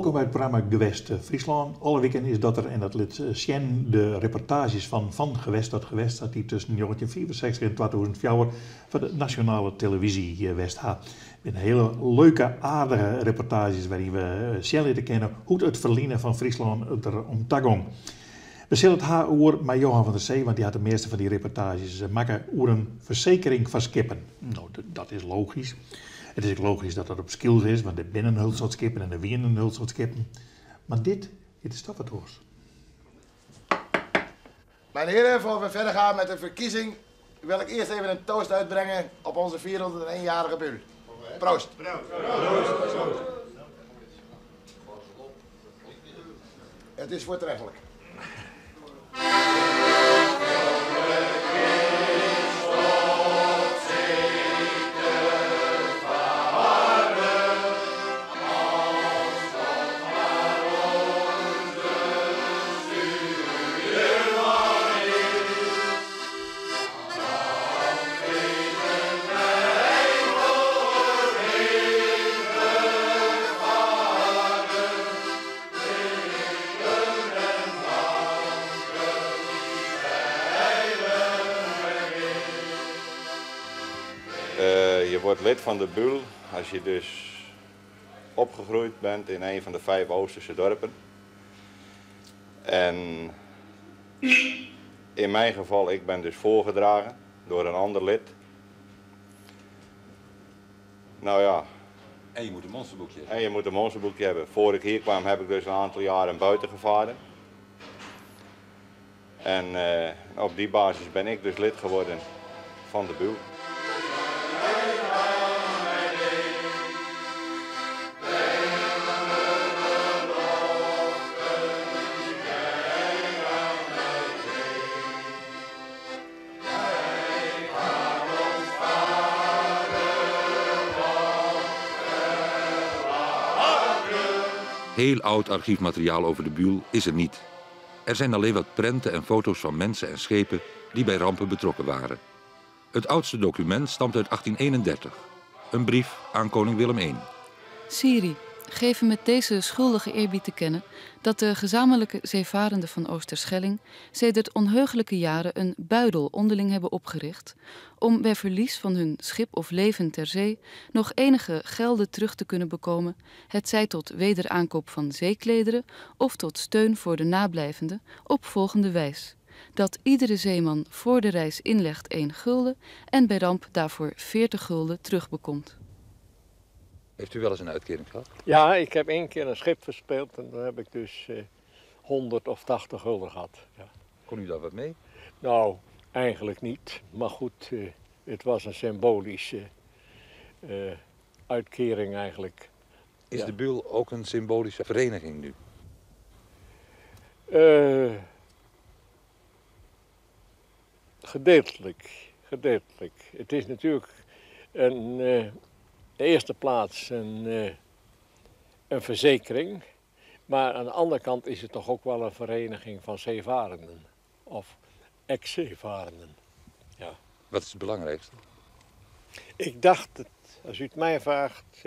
Wolkom by it programma Gewest Fryslân. Alle wiken is dat der en dat lit sjen de reportaazjes fan Van Gewest tot Gewest sa't dy tusken njoggentjinhûndertfiifensechstich en 2004 foar de nasjonale televyzje west ha. It binne hiele leuke, aardige reportaazjes wêryn we sjen litte kinne hoe't it ferline fan Fryslân der om ta gong. We sille it ha oer mei Johan van der Zee, want dy hat de measte fan dy reportaazjes makke oer in fersekering foar skippen. No, dat is logysk. It is ek logysk dat dat op Skylge is, want der binne in hiel soad skippen en der wiene in hiel soad skippen. Mar dit, dit is toch wat oars. Mijn heren, voor we verder gaan met de verkiezing, wil ik eerst even een toast uitbrengen op onze 401-jarige buur. Proost. Proost. Het is voortreffelijk. Je wordt lid van de Buul als je dus opgegroeid bent in een van de 5 Oosterse dorpen. En in mijn geval, ik ben dus voorgedragen door een ander lid. Nou ja. En je moet een monsterboekje hebben. En je moet een monsterboekje hebben. Voor ik hier kwam heb ik dus een aantal jaren buiten gevaren. En op die basis ben ik dus lid geworden van de Buul. Heel oud archiefmateriaal over de Buul is er niet. Er zijn alleen wat prenten en foto's van mensen en schepen die bij rampen betrokken waren. Het oudste document stamt uit 1831. Een brief aan koning Willem I. Siri, geven met deze schuldige eerbied te kennen dat de gezamenlijke zeevarenden van Oosterschelling sedert onheugelijke jaren een buidel onderling hebben opgericht om bij verlies van hun schip of leven ter zee nog enige gelden terug te kunnen bekomen, hetzij tot wederaankoop van zeeklederen of tot steun voor de nablijvenden, op volgende wijs. Dat iedere zeeman voor de reis inlegt 1 gulden en bij ramp daarvoor 40 gulden terugbekomt. Heeft u wel eens een uitkering gehad? Ja, ik heb 1 keer een schip verspeeld en daar heb ik dus 100 of 80 gulden gehad. Ja. Kon u daar wat mee? Nou, eigenlijk niet. Maar goed, het was een symbolische uitkering eigenlijk. Is Ja. de Buul ook een symbolische vereniging nu? Gedeeltelijk, gedeeltelijk. Het is natuurlijk een de eerste plaats een verzekering, maar aan de andere kant is het toch ook wel een vereniging van zeevarenden of ex-zeevarenden. Ja. Wat is het belangrijkste? Ik dacht, dat, als u het mij vraagt,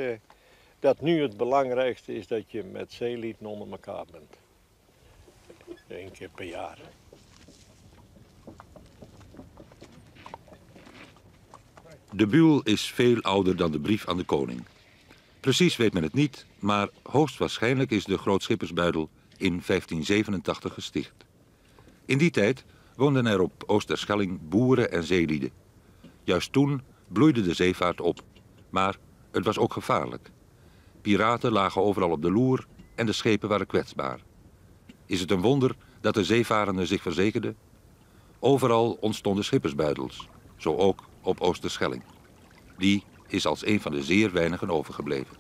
dat nu het belangrijkste is dat je met zeelieden onder elkaar bent. 1 keer per jaar. De Buul is veel ouder dan de brief aan de koning. Precies weet men het niet, maar hoogstwaarschijnlijk is de Grootschippersbuidel in 1587 gesticht. In die tijd woonden er op Oosterschelling boeren en zeelieden. Juist toen bloeide de zeevaart op, maar het was ook gevaarlijk. Piraten lagen overal op de loer en de schepen waren kwetsbaar. Is het een wonder dat de zeevarenden zich verzekerden? Overal ontstonden schippersbuidels, zo ook op Oosterschelling. Die is als een van de zeer weinigen overgebleven.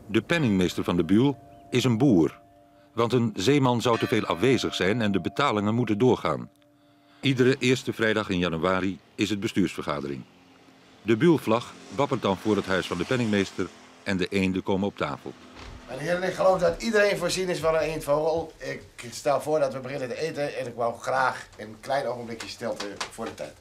De penningmeester van de Buul is een boer, want een zeeman zou te veel afwezig zijn en de betalingen moeten doorgaan. Iedere eerste vrijdag in januari is het bestuursvergadering. De buulvlag wappert dan voor het huis van de penningmeester en de eenden komen op tafel. Mijn heren, ik geloof dat iedereen voorzien is van een eendvogel. Ik stel voor dat we beginnen te eten en ik wou graag een klein ogenblikje stilte voor de tijd.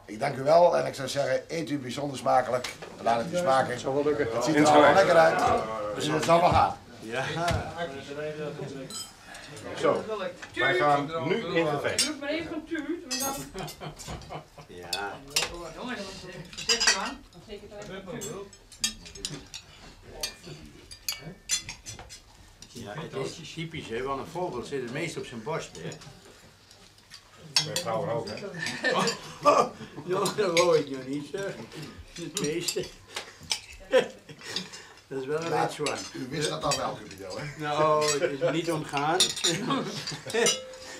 Ik dank u wel en ik zou zeggen, eet u bijzonder smakelijk. Laat het u smaken. Het zal wel lukken. Het ziet er allemaal lekker uit. Dus het zal wel gaan. Ja. Zo, wij gaan nu in gevecht. Doe maar even een tuut, want dan... Ja. Jongens, voorzichtig aan. Dan steek ik het even een tuut. Ja, het is typisch, hè, want een vogel zit het meest op zijn borst, hè. Bij vrouwen ook, hè? Ja, dat wou ik nog niet zeggen. Het meeste. Dat is wel een Ja, wit zwaan. U wist dat al wel, Cupido, hè? Nou, het is me niet ontgaan.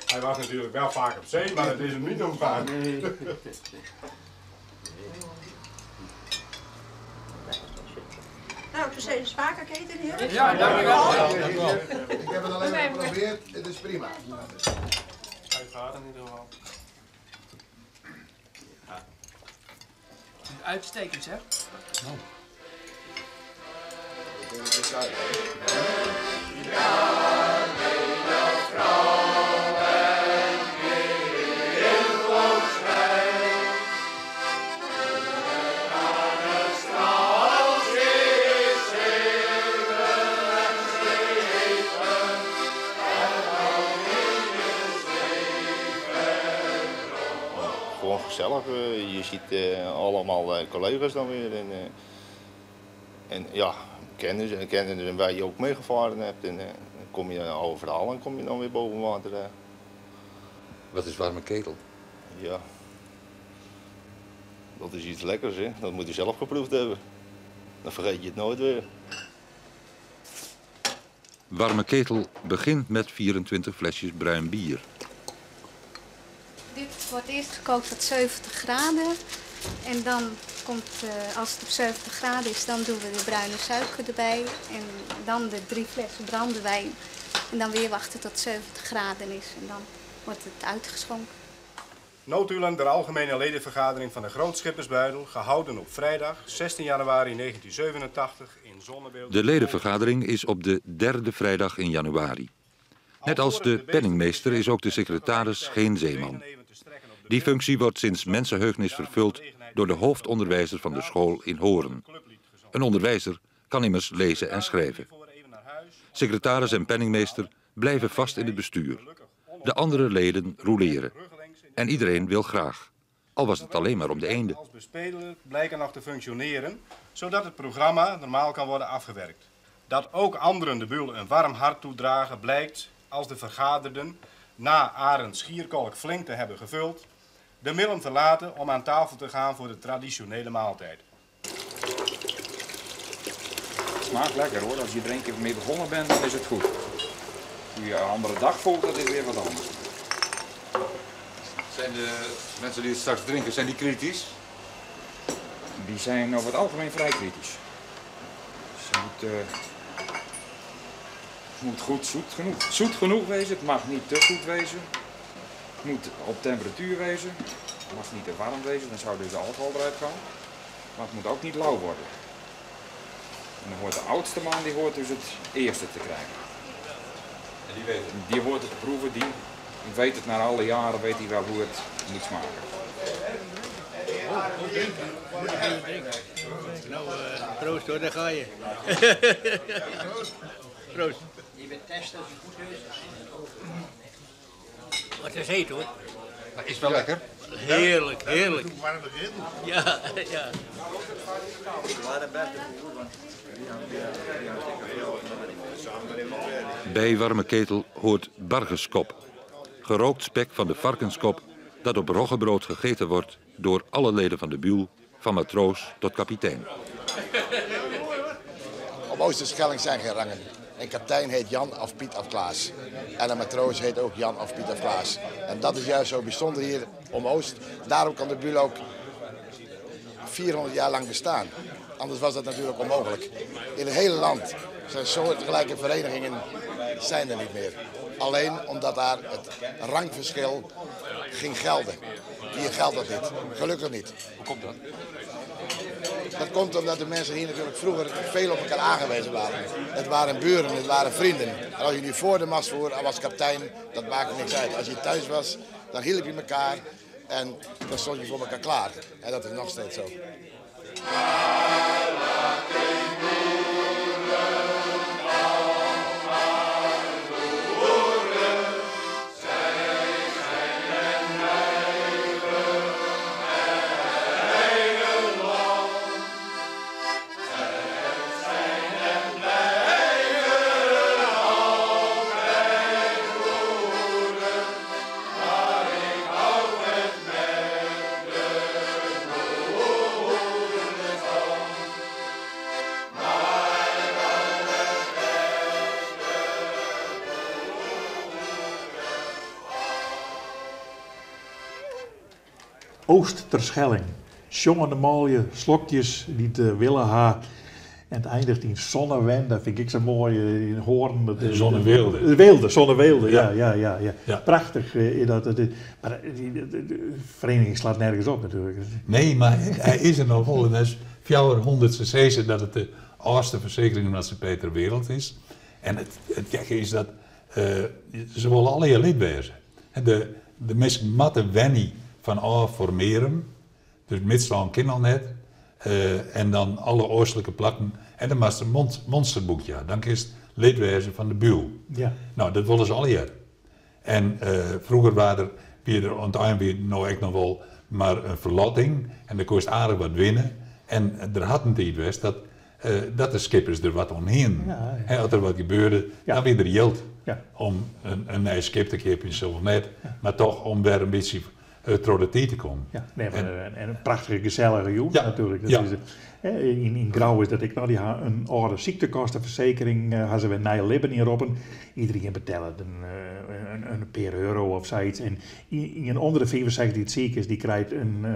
Hij was natuurlijk wel vaak op zee, maar het is hem niet ontgaan. Nee. Nou, toen zijn smakelijk eten, heren. Ja, dank u wel. Ik heb het alleen maar geprobeerd. Het is prima. Uiteraard in ieder geval. Uitstekend, zeg. Gewoon gezellig. Je ziet allemaal collega's dan weer. En ja, kennis en kennis en waar je ook meegevaren hebt. En dan kom je overal en kom je dan weer boven water. Wat is warme ketel? Ja. Dat is iets lekkers, hè. Dat moet je zelf geproefd hebben. Dan vergeet je het nooit weer. Warme ketel begint met 24 flesjes bruin bier. Dit wordt eerst gekookt tot 70 graden. En dan komt, als het op 70 graden is, dan doen we de bruine suiker erbij. En dan de 3 flessen brandewijn. En dan weer wachten tot 70 graden is. En dan wordt het uitgeschonken. Notulen der Algemene Ledenvergadering van de Grootschippersbuidel, gehouden op vrijdag 16 januari 1987 in Zonnebeeld. De ledenvergadering is op de derde vrijdag in januari. Net als de penningmeester is ook de secretaris geen zeeman. Die functie wordt sinds mensenheugenis vervuld door de hoofdonderwijzer van de school in Hoorn. Een onderwijzer kan immers lezen en schrijven. Secretaris en penningmeester blijven vast in het bestuur. De andere leden rouleren. En iedereen wil graag. Al was het alleen maar om de eenden. Als bespeler blijken nog te functioneren, zodat het programma normaal kan worden afgewerkt. Dat ook anderen de buul een warm hart toedragen blijkt als de vergaderden, na Arend Schierkolk flink te hebben gevuld, de millen verlaten om aan tafel te gaan voor de traditionele maaltijd. Het smaakt lekker hoor, als je er één keer mee begonnen bent, dan is het goed. Hoe je een andere dag voelt, dat is weer wat anders. Zijn de mensen die het straks drinken, zijn die kritisch? Die zijn over het algemeen vrij kritisch. Ze moet goed zoet genoeg. Zoet genoeg wezen, het mag niet te zoet wezen. Het moet op temperatuur wezen. Het mag niet te warm wezen, dan zou dus de alcohol eruit gaan. Maar het moet ook niet lauw worden. En dan hoort de oudste man, die hoort dus het eerste te krijgen. En die weet het? Die hoort het te proeven, die weet het na alle jaren, weet hij wel hoe het moet smaken. Nou, proost hoor, daar ga je. Proost. Je bent testen als het goed is. Maar het is heet hoor. Maar is wel lekker. Heerlijk, heerlijk. Ja, ja. Bij warme ketel hoort bargeskop. Gerookt spek van de varkenskop dat op roggebrood gegeten wordt door alle leden van de buul, van matroos tot kapitein. Op Oosterschelling zijn geen rangen. Een kapitein heet Jan of Piet of Klaas. En een matroos heet ook Jan of Piet of Klaas. En dat is juist zo bijzonder hier om Oost. Daarom kan de buul ook 400 jaar lang bestaan. Anders was dat natuurlijk onmogelijk. In het hele land zijn soortgelijke verenigingen zijn er niet meer. Alleen omdat daar het rangverschil ging gelden. Hier geldt dat niet. Gelukkig niet. Hoe komt dat? Dat komt omdat de mensen hier natuurlijk vroeger veel op elkaar aangewezen waren. Het waren buren, het waren vrienden. En als je nu voor de mast voer, al was kapitein, dat maakte niks uit. Als je thuis was, dan hielp je elkaar en dan stond je voor elkaar klaar. En dat is nog steeds zo. Oost-Terschelling. Sjongende manlju, slokjes dy't wille ha. En it einiget yn Zonnewen, dat fyn ik sa moai, yn Hoorn. Dat is, Zonneweelde. Weelde, Zonneweelde, ja, ja, ja, ja. ja. Prachtich. Dat, dat, mar de feriening slacht nergens op natuerlik. Nee, mar hy is der noch wol. En dat is 400 se sizze dat it de âldste fersekeringsmaatskippij ter wereld is. En it gekke is dat se wolle allegear lid wêze. De, de minsken moatte wenje fanôf Formearum, dus Midslân kin al net. En dan alle oastlike plakken. En dan moatst in monsterboekje ha. Dan kinst lid wêze fan de Buul. Ja. No, dat wolle se allegear. En froeger waard der, wie der oan it ein wie no ek noch wol mar in ferlotting en dêr koest aardich wat winne. En der hat in tiid west dat, dat de skippers der wat oan hienen. Ja, ja. As der wat gebeurde, Ja. dan wie der jild Ja. om in nij skip te keapjen, sil wol net, mar toch om wer in bytsje troch de tiid te kommen. Ja, nee, mar en in prachtige gesellige jûn Ja, natuerlik. Dat ja. is, hè, yn Grou is dat ek noch, dy ha in âlde syktekostefersekering, ha se wer nij libben yn roppen. Iderien betellet in pear euro of sayts. En ien ûnder de 65 dy't siik is, dy krijt in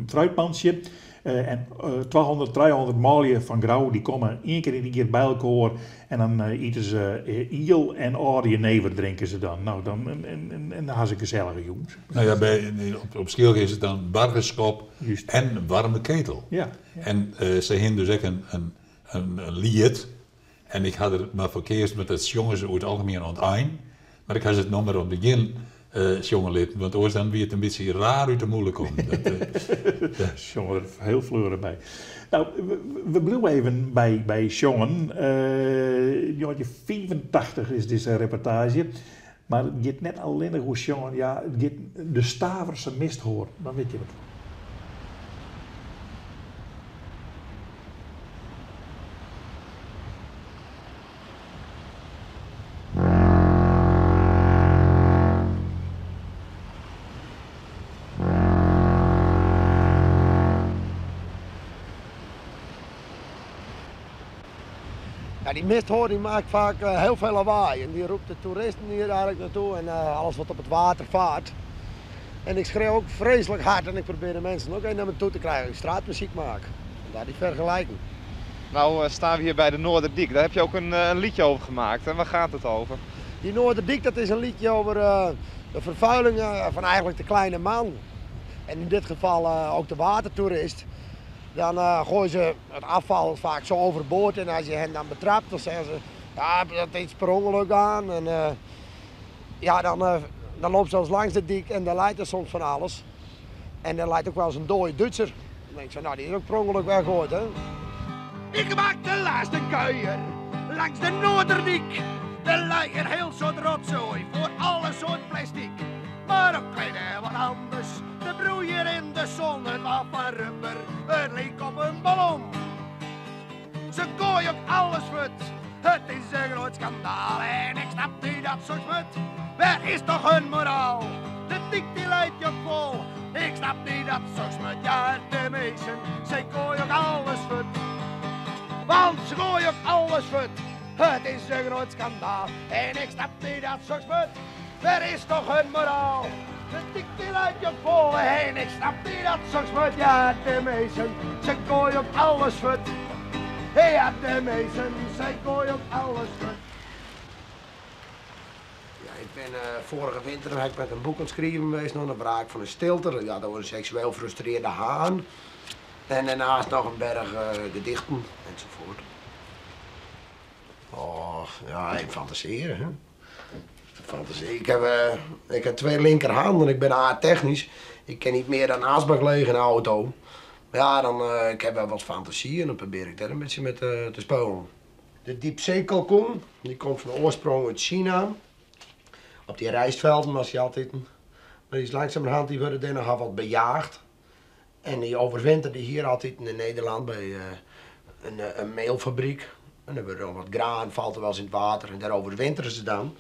fruitpantsje. En 200, 300 manlju fan Grou dy komme ien kear yn it jier by elkoar en dan ite se iel en âlde jenever drinke se dan. No, dan en dan ha se in gesellige jûn. No ja, by, op Skylge is it dan bargeskop en warme ketel. Ja. En se hiene dus ek in, in liet en ik ha der mar foar keazen, want dat sjonge se oer it algemien oan it ein. Mar ik ha se it no mar oan it begjin sjonge litten, want oars dan wie it in bytsje raar út 'e mûle kommen. Dat, ja. Sjonge der hiel fleurich by. No, we bliuwe even by sjongen. 1985 is dizze reportaazje. Mar it giet net allinnich oer sjongen, ja, it giet de Staverse misthoarn, dan wit je wat. Ja, die misthoorn die maakt vaak heel veel lawaai en die roept de toeristen hier eigenlijk naartoe en alles wat op het water vaart. En ik schreeuw ook vreselijk hard en ik probeer de mensen ook een naar me toe te krijgen. Ik straatmuziek maak. Daar die vergelijking. Nou staan we hier bij de Noorderdiek. Daar heb je ook een liedje over gemaakt. En waar gaat het over? Die Noorderdiek, dat is een liedje over de vervuiling van eigenlijk de kleine man. En in dit geval ook de watertoerist. Dan gooien ze het afval vaak zo overboord en als je hen dan betrapt, dan zeggen ze, ja, dat is per ongeluk aan. En ja, dan loopt ze langs de dik en dan leidt er soms van alles. En dan leidt ook wel eens een dode Duitser. Dan denk ik zo, nou die is ook per ongeluk weggegooid, hè. Ik maak de laatste kuier langs de Noorderdiek. Er lijkt een heel soort rotzooi voor alle soort plastic. Maar ook kleine wat anders. De broeier in de zon, het was van rubber, het leek op een ballon. Ze gooien ook alles fut, het is een groot schandaal. En ik snap niet dat soort smut, waar is toch hun moraal? De dik die leidt je vol, ik snap niet dat soort smut. Ja, de meesten, ze gooien ook alles fut. Want ze gooien ook alles fut, het is een groot schandaal. En ik snap niet dat soort smut, waar is toch hun moraal? De dyk die leit jo folle en ik snap niet dat soks wurdt. Ja, de meesten, ze gooien op alles fut. Ja, de meesten, ze gooien op alles fut. Ja, ik ben vorige winter heb ik met een boek aan het schrijven geweest, nog een wraak van een stilter. Ja, dat was een seksueel frustreerde haan. En daarnaast nog een berg gedichten enzovoort. Oh, ja, ik fantaseer, hè. Fantasie. Ik heb twee linkerhanden, ik ben A-technisch. Ik ken niet meer dan asbak leeg in de auto. Maar ja, dan, ik heb wel wat fantasie en dan probeer ik daar een beetje mee te spelen. De diepzeekalkoen, die komt van oorsprong uit China. Op die rijstvelden was hij altijd. Maar die is langzamerhand, die worden daar nogal wat bejaagd. En die overwinterde hier altijd in Nederland bij een meelfabriek. En dan wordt er wat graan, valt er wel eens in het water en daar overwinteren ze dan.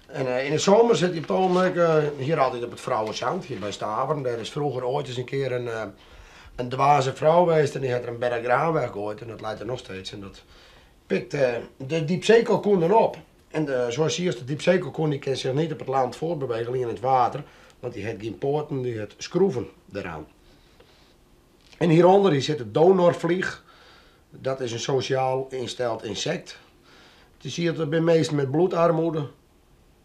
En in de zomer zit hij op het ogenblik hier altijd op het Vrouwenzand, hier bij Staveren. Daar is vroeger ooit eens een keer een dwaze vrouw geweest en die had er een berg graan weggegooid en dat leidt er nog steeds. En dat pikt de diepzeekalkoen dan op. En zoals hier is de diepzeekalkoen, die kan zich niet op het land voortbewegen, alleen in het water. Want die heeft geen poorten, die heeft schroeven eraan. En hieronder hier zit de donorvlieg. Dat is een sociaal ingesteld insect. Die zie je bij meesten met bloedarmoede.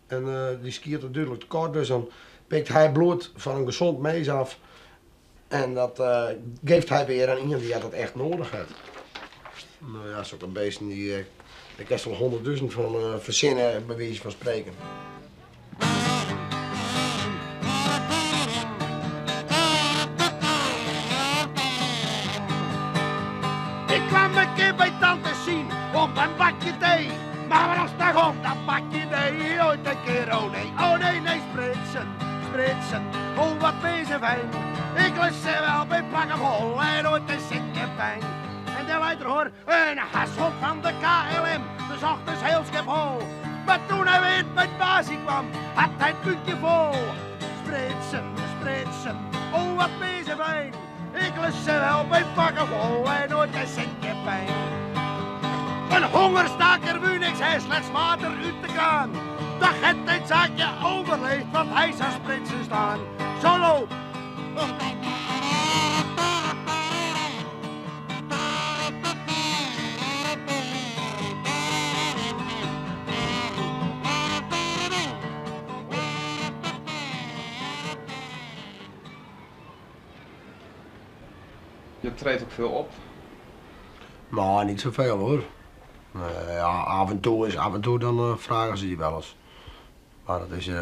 En die skiert natuurlijk tekort, dus dan pikt hij bloed van een gezond mees af. En dat geeft hij weer aan iemand die dat echt nodig heeft. Nou ja, zulke beesten, die, daar kan je wel 100.000 van verzinnen, bij wijze van spreken. Ik kwam een keer bij tante Sien op een bakje thee. Maar als toch op dat bakje thee, ooit een keer, oh nee, nee, spritsen, spritsen, oh wat ben ze fijn. Ik lust ze wel bij pakken vol en ooit een zitje pijn. En de leider hoor, een hashond van de KLM, de ochtends heel Schiphol. Maar toen hij weer bij het basie kwam, had hij het kuutje vol. Spritsen, spritsen, oh wat ben ze fijn. Ik lust ze wel bij pakken vol en nooit een centje pijn. Een hongerstaker Munich, hij slechts water uit de kraan. Dat het het zaakje overleeft, want hij zou spritsen staan. Solo! Je treedt ook veel op? Nou, niet zoveel hoor. Ja, af en toe dan vragen ze die wel eens. Maar dat is, ik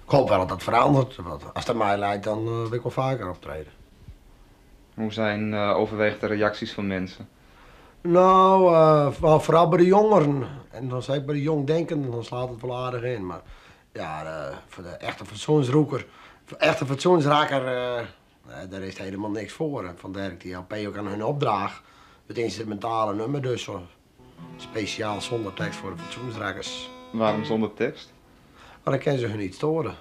hoop wel dat dat verandert. Want als dat mij leidt, dan wil ik wel vaker optreden. Hoe zijn overweegde de reacties van mensen? Nou, vooral bij de jongeren. En dan zeg ik bij de jongdenkenden, dan slaat het wel aardig in. Maar ja, voor de echte fatsoensroeker, echte fatsoensraker, nee, daar is helemaal niks voor. En vandaar dat ik die LP ook aan hun opdraag. Het instrumentale nummer dus. Speciaal zonder tekst voor de fatsoensrakers. Waarom zonder tekst? Maar dan kunnen ze hun niet storen.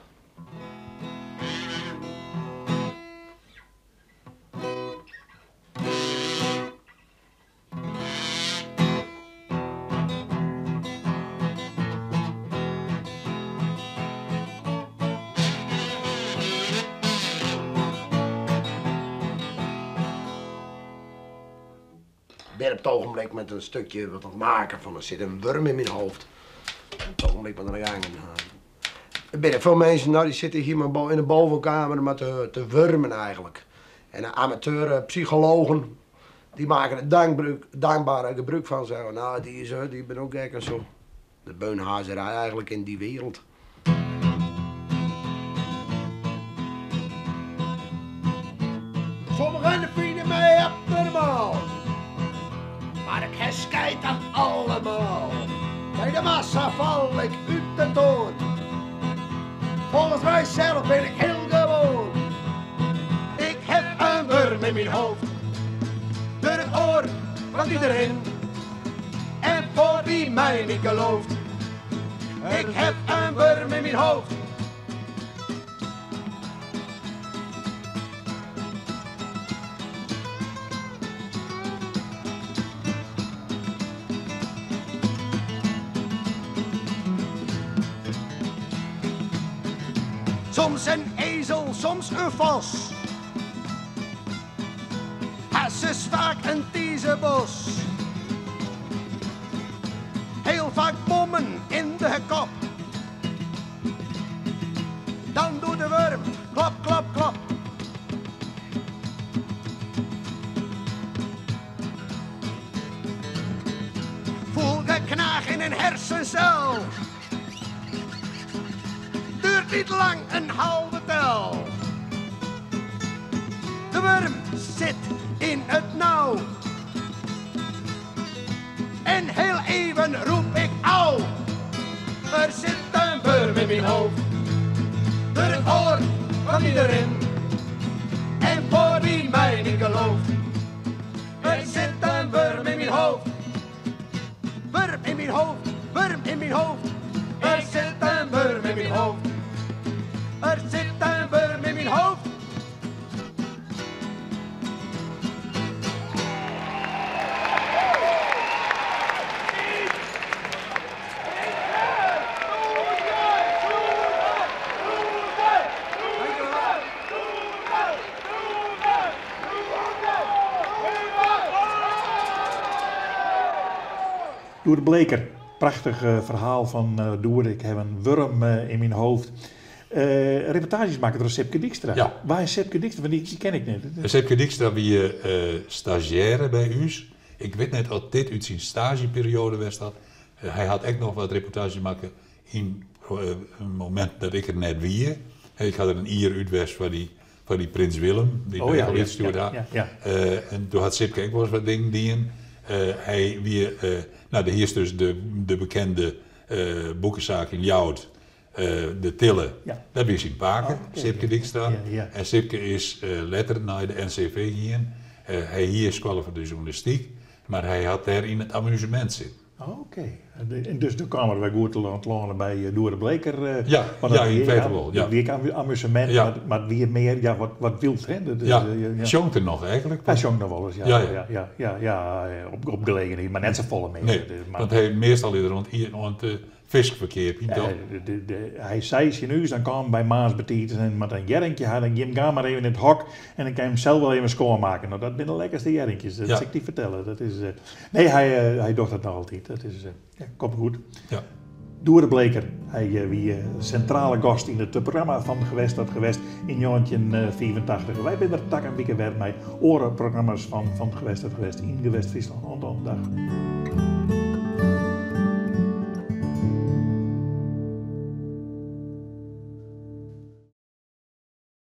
Ik ben op het ogenblik met een stukje wat aan het maken van er zit een worm in mijn hoofd. Op het ogenblik met een gang. Er zijn veel mensen nou, die zitten hier maar in de bovenkamer maar te wurmen eigenlijk. En de amateur psychologen die maken er dankbaar gebruik van. Zeggen, nou die is die ben ook gek en zo. De beunhazerij eigenlijk in die wereld. Sommigen vinden mij abnormaal. Maar ik heb scheid aan allemaal. Bij de massa val ik uit de toon. Volgens mijzelf ben ik heel gewoon. Ik heb een worm in mijn hoofd. Door het oor van iedereen. En voor wie mij niet gelooft. Ik heb een worm in mijn hoofd. Soms een ezel, soms een vos. Is vaak een tiezebos. Heel vaak bommen in de kop. Dan doet de worm klap, klap, klap. Voel geknaag in een hersencel. Duurt niet lang, een halve tel. De worm zit in het nauw. En heel even roep ik au. Er zit een worm in mijn hoofd. Door het oor van iedereen. En voor wie mij niet gelooft. Er zit een worm in mijn hoofd. Worm in mijn hoofd, worm in mijn hoofd. Er zit een worm in mijn hoofd. Er zit een worm in mijn hoofd. Doer de Bleker, prachtig verhaal van Doer. Ik heb een worm in mijn hoofd. Reportages maken door Sipke Dijkstra. Ja. Waar is Sipke Dijkstra? Want die ken ik niet. Sipke Dijkstra wie stagiaire bij u. Ik weet net of dit uit zijn stageperiode was dat. Hij had echt nog wat reportages maken in een moment dat ik er net wie. Ik had er een ier uit was van die Prins Willem, die Oh, ja, bij ja, stuurde. ja, ja, ja. En toen had Sipke ook wel eens wat dingen die. Hij wie, nou, de hier is dus de bekende boekenzaak in Jout, de Tille. Ja. Dat is zijn paken, Oh, oké. Sipke Dijkstra. Ja, ja. En Sipke is letter naar de NCV gegaan. Hij hier is kwalificeerd voor de journalistiek, maar hij had daar in het amusement zitten. Oh, oké. En dus de kamer wij goed te landen bij Doer de Bleker. Ja, want dat ja, in wie- feite ja, wel, ja. Dat wie ook amusement, Ja. maar wie meer, ja, wat wild, hè? Dat is, Ja, ja. Sjongt er nog eigenlijk? Hij zongt nog wel eens, ja. Ja, Ja, ja. ja, ja, ja, ja, op gelegenheid, maar net zo volle meer. Nee, Dat is maar want hij meestal is er rond, hier, rond de fiskverkeer, Ja, toch? hij zei ze nu, dan kwam bij Maas betiet en met een jerrentje, hij dan Jim, ga maar even in het hok en dan kan je hem zelf wel even schoonmaken. Nou, dat zijn de lekkerste jerrentjes, dat Ja. zal ik niet vertellen. Dat is, nee, hij doet dat nog altijd. Dat is, ja, komt goed. Ja. Doer de Bleker, hij wie centrale gast in het programma van Gewest dat Gewest in 1984. Wij zijn er tak en wieke weer bij orenprogramma's van Gewest dat Gewest in Gewest Friesland. Ont, ont, dag.